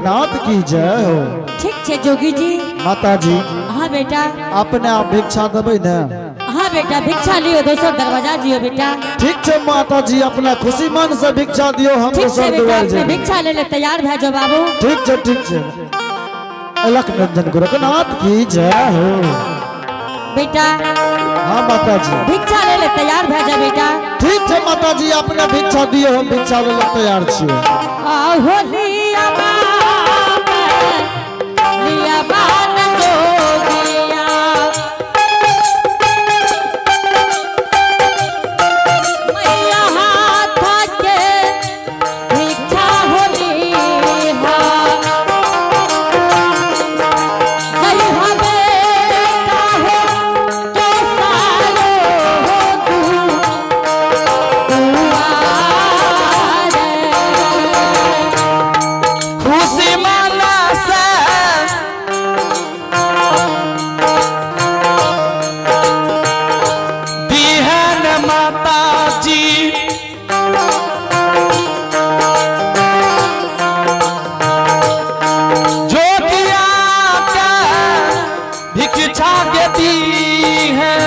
गोरखनाथ की जय हो। ठीक छै जोगी जी। माता जी। हाँ बेटा। अपने आप भिक्षा देबै ने? हाँ बेटा, भिक्षा लियो, दोसर दरवाजा जियो बेटा। ठीक छै माता जी, अपना खुशी मन से भिक्षा दियो, हम ठीक छै दोसर बेटा, दुआर अपने जेबै। भिक्षा ले ले तैयार भए जाओ बाबू। ठीक छै, ठीक छै। अलख निरंजन गोरखनाथ की जय हो। बेटा। हाँ माता जी। भिक्षा ले ले तैयार भए जा बेटा। ठीक छै माता जी, अपना भिक्षा दियो, हम भिक्षा ले ले तैयार छियै। आहो लिया बाप, लिया बान जोगिया। मैया हाथ के भिक्षा होली हा। जय बेटा हो के सारो हो तू दुआरे। खुशी मना से बिहन माता जी, जोगिया के भिक्षा के दी है,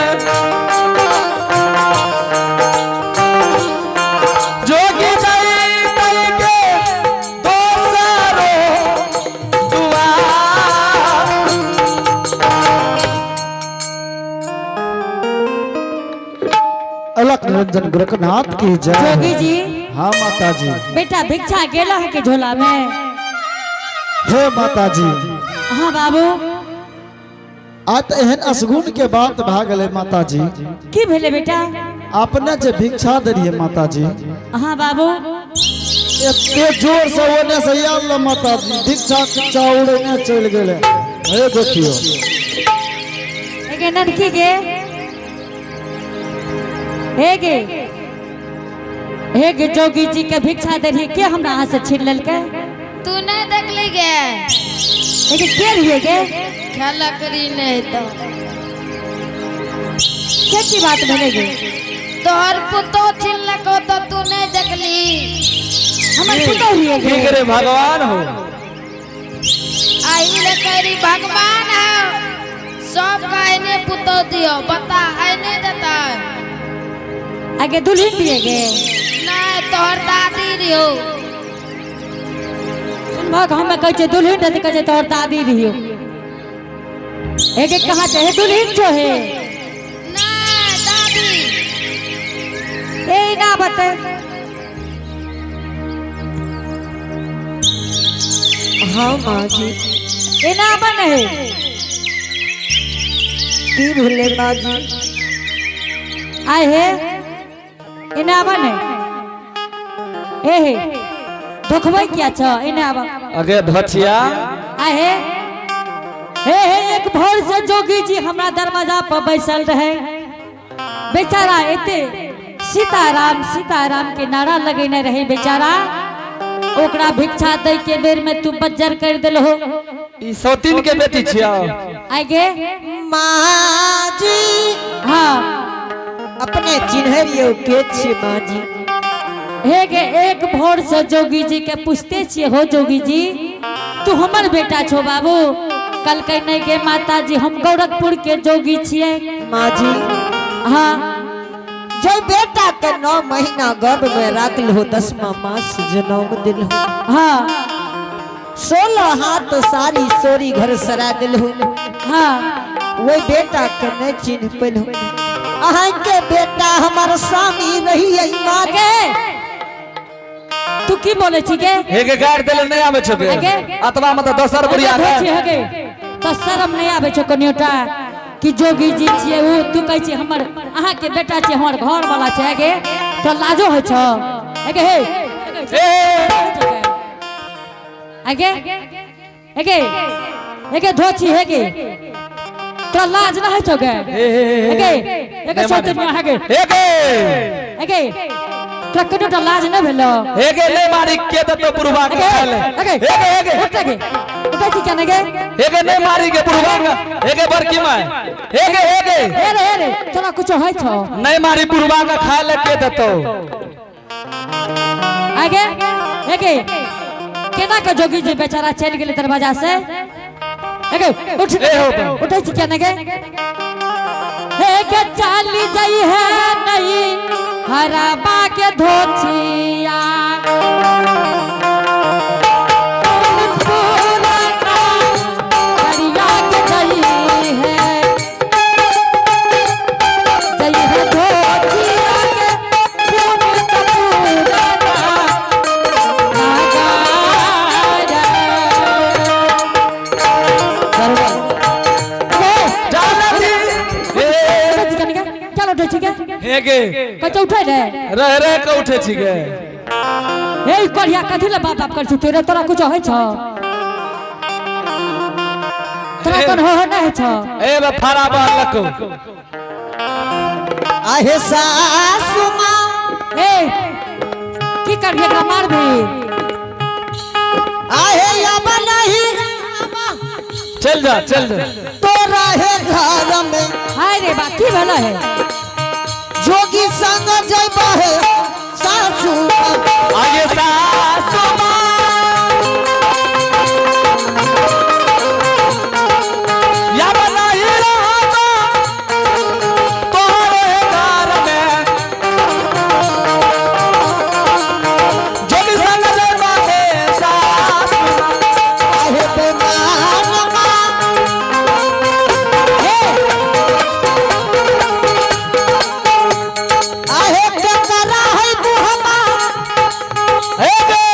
जोगी दई दई के दोसरो दुआर। अलख निरंजन गोरखनाथ की जय हो। जोगी जी। हाँ माता जी। बेटा, भिक्षा गेला है के झोला में? हे माता जी। हाँ बाबू। आ तऽ एहन असगुन के बात भए गेलै माता जी। की भेले बेटा? अपने जे भिक्षा देलियै माता जी, हाँ बाबू। एते जोर से ओने से आयल ल माता जी, भिक्षा के चाउर एने चलि गेलै। हे देखियो। एगे ननकी गे, हे गे, हे गे, जोगी जी के भिक्षा देलियै, के हमरा अहाँ से छीन लेलकै? तू नहीं देखली गे? एगे के रहियै गे? खेला करी नहीं तो। के की बात भेलै गे? तोहर पुतो छिनलको तो तू नहीं देखली। हमर पुतोह रहियै की गे? करे भगवान हो। आई ले करी भगवान है, सब का एने पुतो दियो, बता एने देता? आगे दुल्हन दिए गे? नहीं, तोहर दादी रियो। सुनबक, हमे कहै छियै दुल्हन रहतै, कहै छै तोहर दादी रहियो। एगे कहाँ छै? हे दुल्हन छो हे? नहीं, दादी। ए ना बते। हाँ माँ जी। ए ना बन है। की भेलै माँ जी? आए हे, एने आबा ने। ए हे, धोखबै किया छ? एने आबा। अगे धचिया। आए हे, हे हे, एक भोर से जोगी जी हमरा दरवाजा पर बैसल रहे। बेचारा एते सीताराम सीताराम के नारा लगेने रहे बेचारा। ओकरा भिक्षा दै के बेर में तू बज्जर कर देलहो। ई सौतीन के बेटी छिया। आए गे। माँ जी। हाँ। अपने चिन्ह रहियो के छी माँ जी? हे गे, एक भोर से जोगी जी के पूछते छियै, हो जोगी जी, तू हमर बेटा छो बाबू? कल कह नहीं गे माता जी, हम गोरखपुर के जोगी छियै। माँ जी। हाँ। जो बेटा के 9 महीना गर्भ में राखल हो, 10वां मास जनम दिल हो, 16 हाथ सारी सोरी घर सरा दिल हो, वही बेटा के नहीं चिन्ह पेल हो? अहाँ के बेटा हमार स्वामी रही है माँ। गे, तू की बोले छी गे? हे के गाड़ देले नहीं आवे छबे। अगे? अतवा मत दोसर बुढ़िया अगे के। धोची हगे तो शरम नहीं आवे छो कनियोटा कि जोगी जी छियै ओ, तू कहै छी हमर अहाँ के बेटा छियै, हमर घर वाला छै? अगे तो लाजो होइ छौ? अगे हे। ए। अगे अगे अगे धोची हेगे, तोरा लाज ना होइ छौ गे? हे हे हे। अगे अगे सौतनिया हेगे। हे गे। अगे तोरा कनियोटा लाज नहि भेलौ? हे गे, नहीं मारी के दतो बुढ़वा के अगे। खाय ले। अगे। हे गे, हे गे। उठ गे, उठै छी क्या ने गे? हे गे, नहीं मारी के बुढ़वा के। हे गे बड़की माय, हे गे, हे गे। हे रे, हे रे, तोरा कुछो होइ छौ? नहीं मारी, बुढ़वा के खाय ले के दतो? आगे हेगे, केना के जोगी जी बेचारा चलि गेलै दरवाजा से। एगे उठ। ए हो बा। उठै छी किया ने गे? हे के चाली जाई है नहीं हराबा के धोछिया, करिया के जई है, जई है धोछिया के खून कपूरना हे गे। रह रह के उठे छी गे। कथी ले बाप बाप कर छी तोरे? तोरा कुछ होइ छौ? तोरा कोन हो नहि होइ छौ? ए बे फरा बहलको। आहे सासु माँ। ए, की करबी? एकरा मारबी? आहे अब नहीं चल जा, चल जा। तो रहे घर में। हाय रे बा, की भेलै है? जोगी संग जइबा हे सासु माँ। आगे सासु माँ या बनाई रहबा तोहरे घर में, जोगी संग जइबा हे सासु माँ। आहे बेमान माँ। आहे केकरा है बुहमा। हे गे।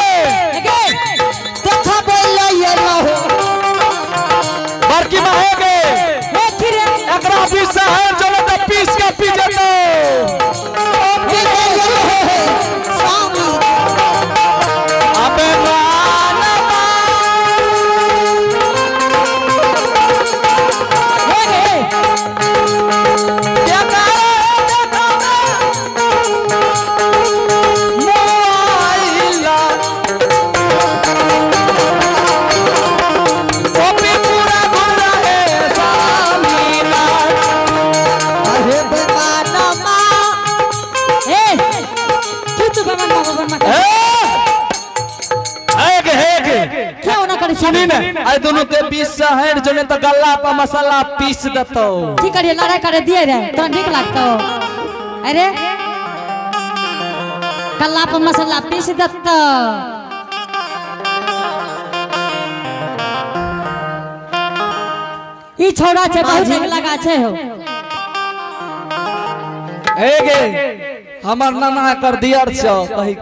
एगे। देखबै लइए रहो। बड़की माँ, हे गे। हे की रे? एकरा पीस है चलो तो पीस के पी जेतौ। हे स्वामी। अबे मानवा। हे गे। क्या करे मोबाइला टोपी पूरा घूम रहे सामीना। आहे बेमान माँ। ए, की तू बमन बाबा बमन? हे गे, हे गे। क्यों ना करै छी? सुनी ने, आई दोनों के बीच से हट जने तो गल्ला पर मसाला पीस देतो। की करिए? लड़ाई करे दिए रे? तोरा नीक लागतौ? अरे, कल्ला पर मसाला पीस देतौ। ई छौड़ा छै, बहुत नीक लगा छै हो। हे गे, हमर नाना कर दियर छौ कही।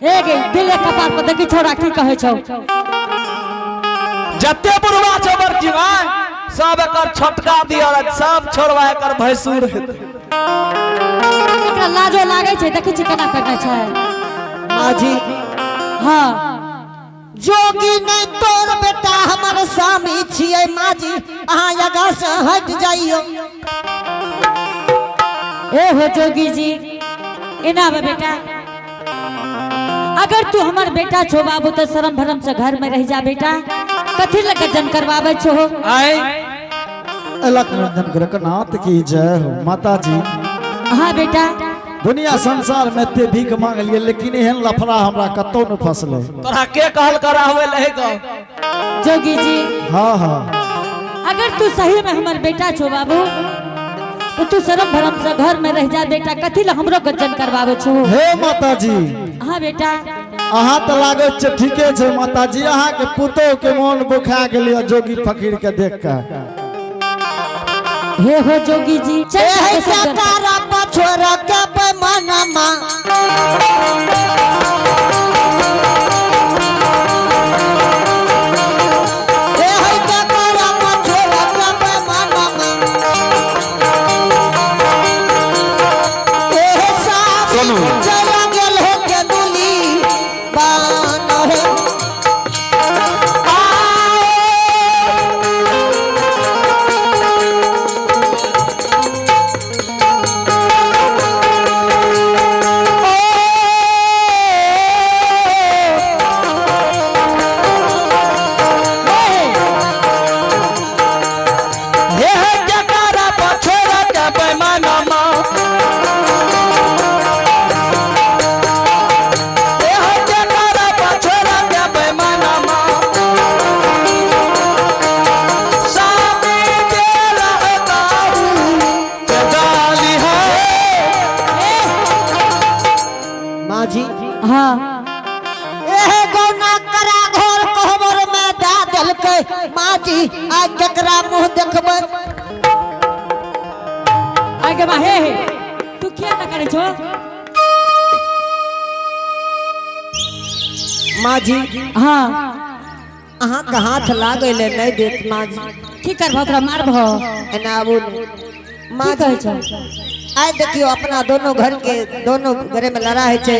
हे गे, दिल के कपार पर देखी, छौड़ा की कहै छौ। जते बुढ़वा छौ बड़की माय, सब एकर छोटका दियर, सब छोड़वा एकर भैंसुर हेतै। एकरा लाजो लागै छै? देखै छी केना करने छै। माँ जी। हाँ। जोगी नहीं तोर बेटा हमर स्वामी छियै। माँ जी, अहाँ आगाँ से हट जाइयो। ए हो जोगी जी, एना बे बेटा, अगर तू हमर बेटा छो बाबू, तो शरम भरम से घर में रह जा बेटा। कथी लगे जन करवावे छो? आय। अलख रंजन गोरखनाथ की जय हो। माता जी। हाँ बेटा। दुनिया संसार में एते भीख मांगलिए, लेकिन एहन लफड़ा हमरा कतौ न फसले। तोरा के कहल करा हुए लहे गो? जोगी जी। हाँ हाँ। अगर तू सही में हमर बेटा छो बाबू, तो तू शरम भरम से घर में रह जा बेटा। कथी ला हमरो गज्जन करवावे छो? हे माता जी। हाँ बेटा। अहाँ तो लागै छै ठीके छै माता जी, अहाँ के पुतोह के मोन बुखा गेलिए जोगी फकीर के देख के। हे हो जोगी जी, चल। ए है। सब जन- केकरा पछोर के बेमानमा। ए है केकरा पछोर के बेमानमा। ए हे साथी। सुनू। चला गेल हो के दुली बान हे। माँ जी। हाँ। एहे गौना करा घर कोहबर में दा देलकै माँ जी, आइ केकरा मुँह देखबै? आगे बा। हे हे, तू किया ना करे छो? माँ जी। हाँ। अहाँ के हाथ लागै ले नहीं देत माँ जी। की करबो, ओकरा मारबो? एना आबू ने। माँ की कहै जी। छो? आइ देखियो, अपना दोनों घर के दोनों घरे में लड़ाई होइ छै।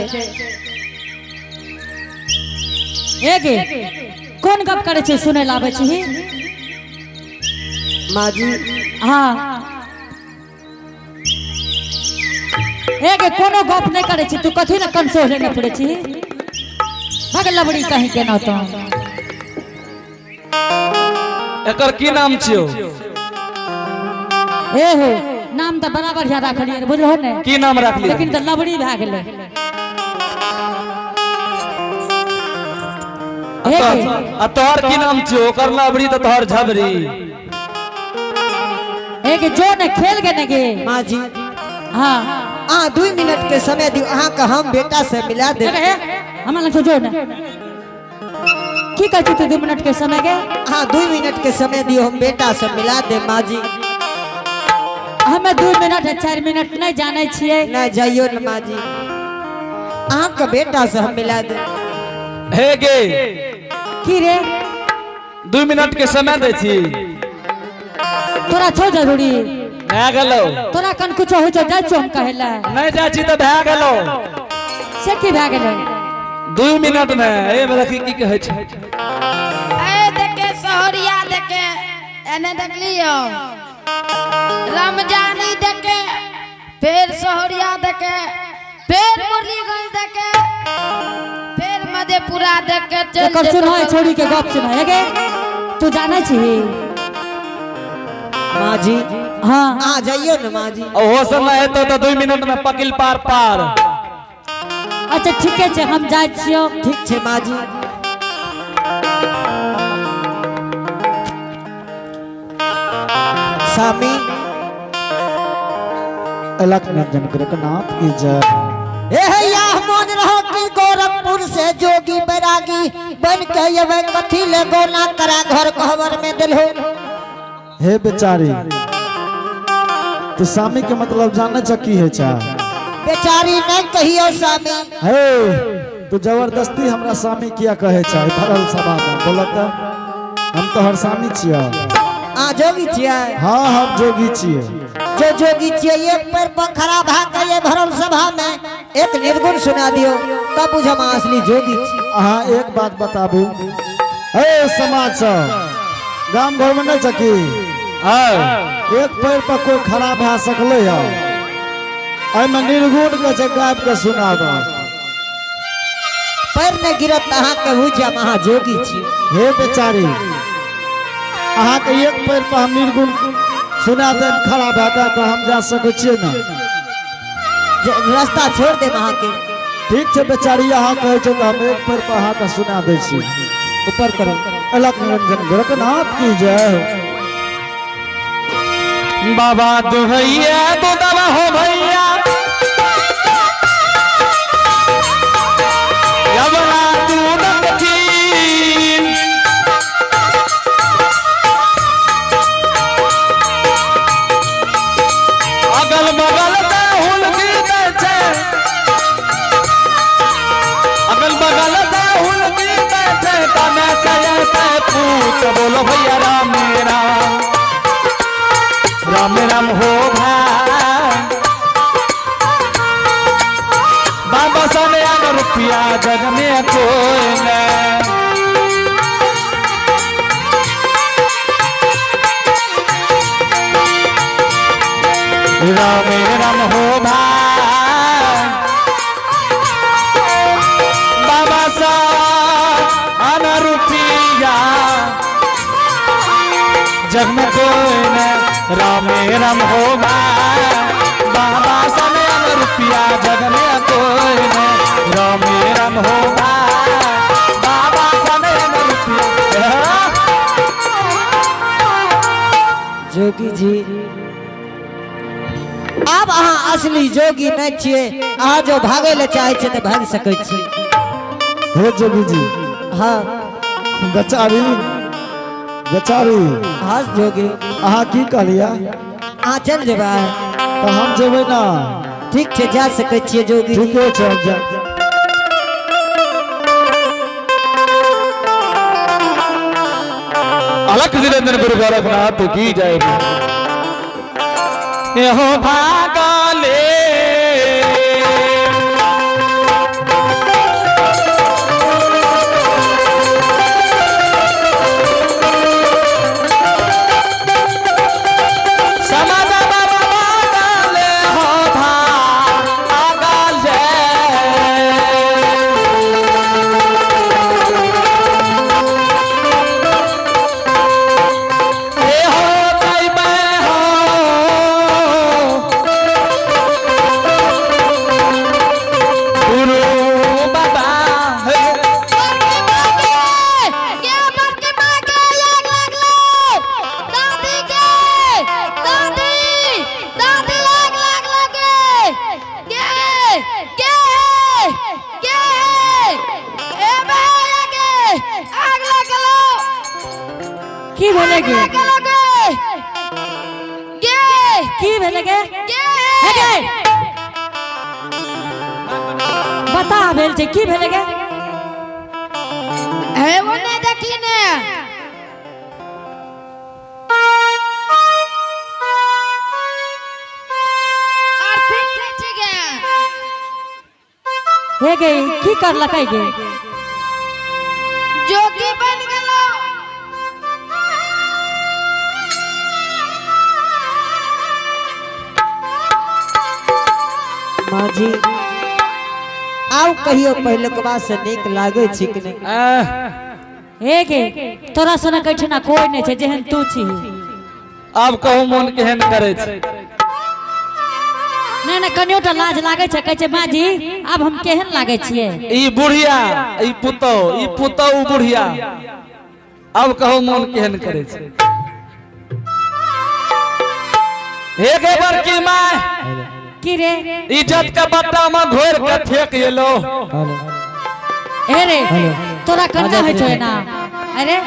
हे गे, कोन गप करे छै, सुनै लाबै छी? माँ जी। हाँ, हे गे, कोनो गप नहीं करे छी तू, कथी ले कंसो लेने पड़े छी? भग लबड़ी कहीं के न तो। एकर की नाम छियौ? हे हो, नाम तऽ बड़ा बढ़िया राखलियै, बुझलहो ने? की नाम राखलियै? लेकिन तऽ लबड़ी भए गेलै। हे गे। आ तोहर की नाम छियौ? ओकर लबड़ी तऽ तोहर झबरी। हे गे, जो ने खेल गे ने गे। माँ जी। हाँ। अहाँ 2 मिनट के समय दियौ, अहाँके हम बेटा से मिला हे देब। गे, हे, हमरा लग जो ने, की कहै छी तू, 2 मिनट के समय गे? अहाँ 2 मिनट के समय दियौ, हम बेटा से मिला देब माँ जी। हमे 2 मिनट आ 4 मिनट नहीं जानै छियै। नहीं, जाइयो न माँ जी, अहाँके बेटा से हम मिला देब। हे गे। की रे? 2 मिनट के समय दै छी। तोरा छौ जरूरी? भए गेलौ। तोरा कन कुछो होइ छौ, जाइ छौ हम कहै लए। नहीं जाइ छी तऽ भए गेलौ। से की भए गेलै? 2 मिनट मे ए बेरा की की कहै छै? ए देखे सहरिया, देखे एने देखलियो, रमजानी देखे, फिर सहरिया देखे, फिर मुरलीगंज देखे, फिर मधेपुरा देखे चल। एकर जेतौ। सुनो, छोड़ी के गप सुनो। हे गे, तू जानै छी? माँ जी। हाँ। अहाँ जाइयो न माँ जी। ओहो से नहि हेतौ तऽ 2 मिनट मे पकिल पार पार। अच्छा, ठीके छै, हम जाइ छियौ। ठीक छै माँ जी। स्वामी। अलख निरंजन गोरखनाथ की जय। ए हैया, मोन रहो कि गोरखपुर से जोगी बैरागी बन के अबै, कथी ले गौना करा घर कहबर में दिलहो? हे बेचारी, तू स्वामी के मतलब जाने छ, की है छा? बेचारी नहीं कहियो स्वामी। हे, तू जबरदस्ती हमरा स्वामी किया कहे छ भरल सभा में? बोल त, हम तो हर स्वामी छियै। आ जोगी छियै? हाँ, हम जोगी छियै। जो जोगी छियै, एक पैर पर खड़ा भा के ये भरल सभा में एक निर्गुण सुना दियो, तब बुझम अहाँ असली जोगी छी। अहाँ एक बात बताबू, हे समाज सब, गाम घर में नहीं छ की हाँ। एक पैर पर कोई खड़ा भए सकलै है? एहिमे निर्गुण के छै, गाबि के सुनाब। पैर नहीं गिरत तऽ अहाँके बुझम अहाँ जोगी छी। हे बेचारी, अहाँके एक पैर पर हम निर्गुण सुना देब खड़ा भए कऽ, तऽ हम जा सकै छियै ने? रास्ता छोड़ देब अहाँके। ठीक छै बेचारी, अहाँ कहै छै तऽ हम एक पैर पर अहाँके सुना दै छी। ऊपर करू। अलख निरंजन गोरखनाथ की जय हो। बाबा दुहैया दूधवा हो भैया, यवना दूधक खीर। अगल बगल से हुलकी दै छै, अगल बगल से हुलकी दै छै, तने चलते पूत, बोलो भैया राम राम, राम राम हो भाई। बाबा सने रुपया जग में कोई नहीं। राम राम हो भाई, बाबा सा रुपया जग में कोई न। राम राम हो भाई, बाबा सने रुपया जग में कोई न। राम राम हो भाई, बाबा सने रुपया। जोगी जी, आब अहाँ असली जोगी नहीं छिए। अहाँ जो भागे ले चाहे छिए तो भाग सकै छी। हे जोगी जी। हाँ। बेचारी बेचारी। हाँ जोगी। अहाँ की कहलियै? अहाँ चल जेबै। तऽ हम जेबै ना। ठीक छै, जा सकै छियै जोगी जी। ठीके छै, हम जा। अलख निरंजन गुरु गोरखनाथ की जय। हो भागले समाज बाबा भागले हो भागले। ए हो जइबै हो गुरु बाबा हे। के बड़के माँ के आग लागलो, दादी के, दादी दादी आग लागलो के के के के ए भैया के आग लागलो। की भेलै आग गे? लागलो के के। की भेलै गे? के। हे गे, बता भेल छै, की भेलै गे? हे वो नहीं देखी ने। आरती नहीं छी गे। हे गे, की करलकै गे? जोगी बन गेलो। माँ जी, आउ कहियो पहिलुकबा से नीक लागै छै कि नहि? आह, हे गे, तोरा सनक एहिठिना कोई नहि छै जेहन तू छी। आब कहू मोन केहन करै छै? नहि नहि, कनियो टा लाज लागै छै? कहै छै माँ जी, आब हम केहन लागै छियै? ई बुढ़िया, ई पुतौ, ई पुतौ, उ बुढ़िया, आब कहू मोन केहन करै छै? हे गे बड़की माय। की रे? इज्जत के बट्टा में घोर के फेंक एलो। हेलो। हे रे, तोरा कन्ना होइ छौ एना? अरे।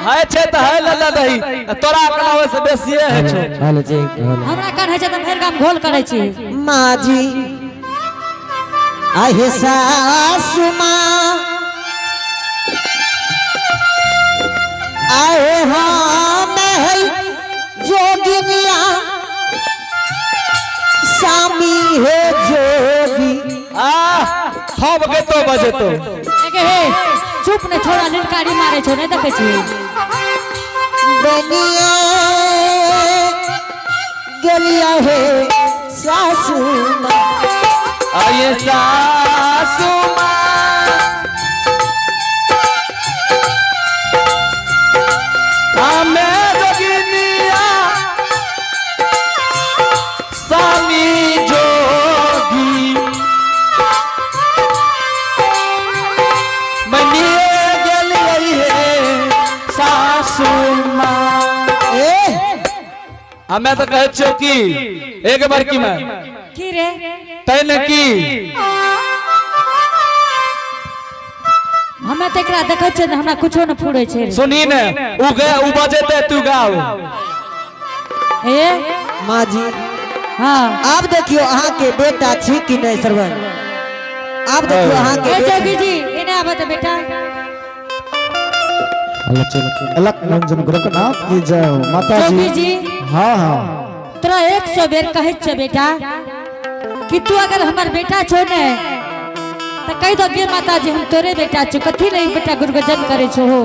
है छै तऽ है लल्ला दही, तोरा कना ओहिसँ बेसिए है छौ। हेलो जी, हेलो। हमरा कन होइ छै तऽ भरि गाम घोल करै छी। माँ जी, आहे सासु माँ, आहे हम है जोगिनिया, सामी है जोगी। आ हम गेतो बजेतो। हे गे, हे, चुप ने, छोड़ा लिलकारी मारे छौ, नहि देखै छी? बनिया गेलिया हे सासु माँ। आये सासु माँ, हमे जोगिनिया सामी जोगी बनिए गेलियै हे सासु माँ। ए। हमे तऽ कहै छियौ की एक बड़की में की रे? तैने की हमे तऽ एकरा देखै छियै ने, हमरा कुछो ने फुरै छै रे। सुनी ने, उ गे उ बजेते तू गाओ। ए। माँ जी। हाँ। आब देखियो अहाँ के बेटा छी कि नहीं श्रवण, आब देखियो अहाँ के ए। बेटा। जोगी जी, एने आबऽ तऽ बेटा। हेलो, चलो, अलख निरंजन गोरखनाथ की जय हो माता जोगी जी। जी। हाँ हाँ। तोरा 100 बेर कहै छियै बेटा कि तू अगर हमर बेटा छौ ने तऽ कहि दो गे माता जी, हम तोरे बेटा छौ। कथी नहीं बेटा गुरुगजन करे छौ हो?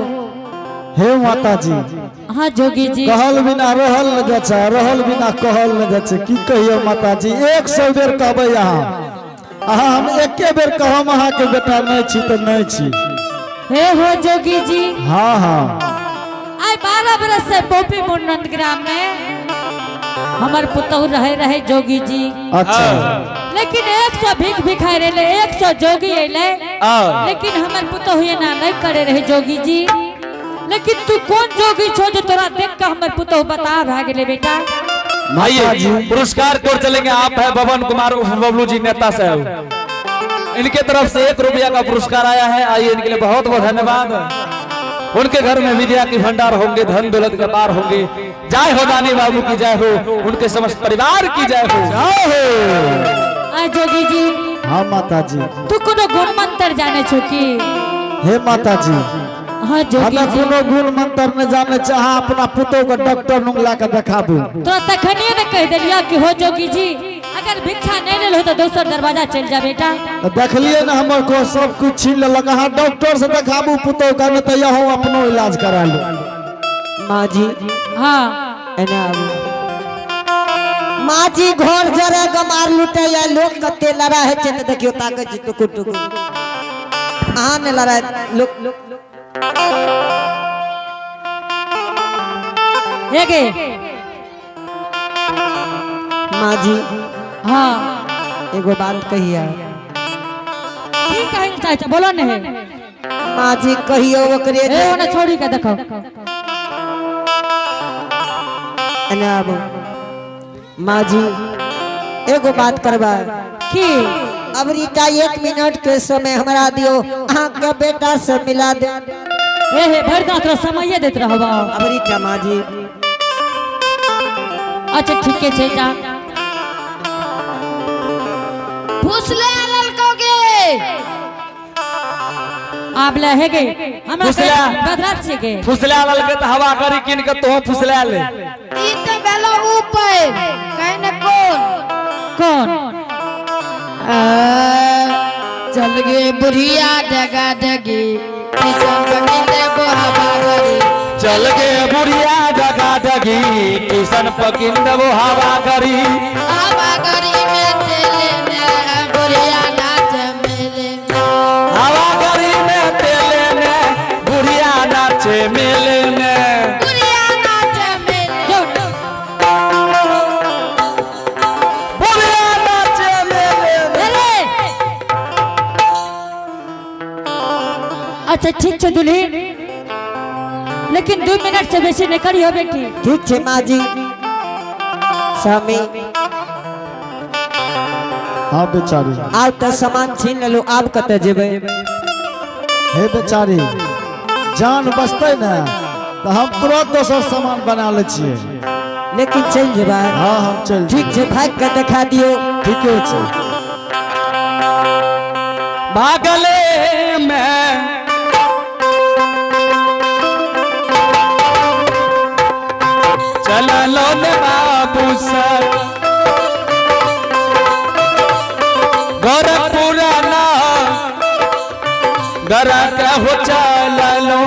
हे माता जी। हाँ जोगी जी। कहल बिना रहल न जाइ छै, रहल बिना कहल न जाइ छै। की कहियो माता जी, 100 बेर कहबै अहाँ, अहाँ हम एके बेर कहम अहाँके बेटा नहि छी तऽ नहि छी। हे हो जोगी जी। हाँ हाँ। आइ 12 बरस से बोपी मुन्नंद ग्राम में हमर पुतहु रहे रहे जोगी जी। अच्छा। लेकिन 100 भीख भिखारि रहे, 100 जोगी अयलै, आ लेकिन हमर पुतहु एना नहीं करे रहे जोगी जी। लेकिन तू कौन जोगी छो जो तोरा देख के हमर पुतहु बता भए गेलै बेटा? आइए पुरस्कार को चलेंगे। आप है बबन कुमार उर्फ बबलू जी नेता साहब, इनके तरफ से 1 रुपया का पुरस्कार आया है। आइए, इनके लिए बहुत बहुत धन्यवाद। उनके घर में विद्या की भंडार होंगे, धन दौलत के पार होंगे। जय हो दानी बाबू की जय हो, उनके समस्त परिवार की जय हो। जय हो। आ जोगी जी। हाँ माता जी। तू कोनो गुण मंत्र जाने छो की? हे माता जी। हाँ जोगी हमें जी। कोनो गुण मंत्र नहीं जाने छै, अहाँ अपना पुतोह के डॉक्टर नुंग ला के देखाबू। तोरा तखनिए ने कह देलिया कि हो जोगी जी, अगर भिक्षा नहीं लेल हो तो दोसर दरवाजा चल जा बेटा। तो देखलिए ने, हमर को सब कुछ छीन लेलक। अहाँ डॉक्टर से देखाबू पुतोह के, नहीं तो यहो अपनो इलाज करा लू। माँ जी। हाँ। एना आबू माँ जी। घर जरे गमार लुटे या लोग कते लड़ाई है छै, तऽ देखियौ ताकै छै टुकुर टुकुर। अहाँ ने लड़ाई लोक। हे गे। माँ जी। हाँ। एगो बात कहिया? की कहै चाहै छ, बोलो ने। माँ जी, कहियो ओकरे। ए ओना छोड़ी के देखो। एना आबू माँ जी, एगो बात करबा। की? अब रीटा 1 मिनट के समय हमरा दियो, अहाँ के बेटा से मिला दे। ए हे, भरि दिन तोरा समये देत रहबा। अब रीटा माँ जी। अच्छा, ठीके छै, जा। फुसले ललको गे। आब ले हे गे, हमरा फुसला। बदरा छै गे। फुसला ललके तऽ हवा करी कीन के तो फुसला ले। ई तऽ भेलो ऊपर कहीं ने कोन। कौन? आ, चल गे बुढ़िया डगा डगी, किसान पकिंदे हवा गरी। चल गे बुढ़िया डगा डगी, किशन पकिन देबो हवा करी। हवा गरी में तेले ने बुढ़िया नाच मेले में। हवा करी में तेले ने बुढ़िया नाचे मेले में। बुढ़िया नाच मेले। जो। बुढ़िया नाचे मेले में। अरे, अच्छा ठीक छै दुल्हीन, लेकिन 2 मिनट से बेसी नहीं करियो बेटी। ठीक छै माँ जी। स्वामी। हाँ बेचारी। आब तऽ सामान छीन लेलहुँ, आब कतऽ जेबै? हे बेचारी, जान बचतै ने तऽ हम तुरंत दोसर सामान बना लै छियै। लेकिन चलि जेबै? हाँ, हम चल। ठीक छै, भागि कऽ देखा दियौ। ठीके छै। भागले में चललो ने बाबू सर गोरखपुरा ना गरा के हो चललो।